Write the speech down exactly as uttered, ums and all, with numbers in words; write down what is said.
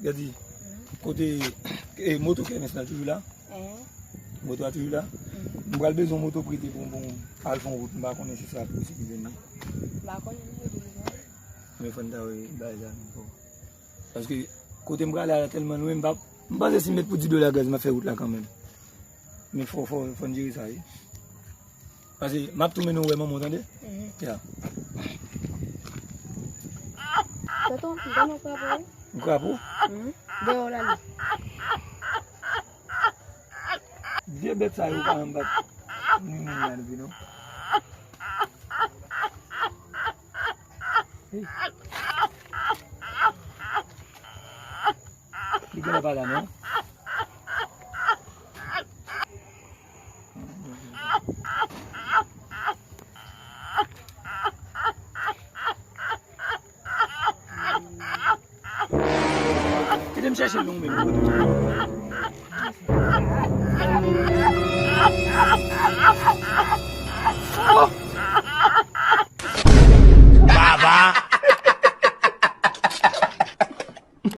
Gadi, kote e, moto Kenneth la toujou la? Moto a toujou la? M pral bezwen moto prete pou, pou al fè yon wout. M pa konnen si sa posib vini. M pa konnen non, li vini. Men fò n ta wè bagay la ankò. Paske kote m prale a tèlman lwen, m pa, m panse si m met pou di dola gaz, m ap fè wout la kanmenm. Men fò, fò, fò n jere sa, wi. Paske m ap tou mennen w wè manman w, tande? Ya. Tonton, m konnen w krapo, wi. M krapo? Dèyè w la li. Vye bèt sa yo pa janm bat ni moun la depi non. Li genlè pa la non. Kite m chèche l non, men.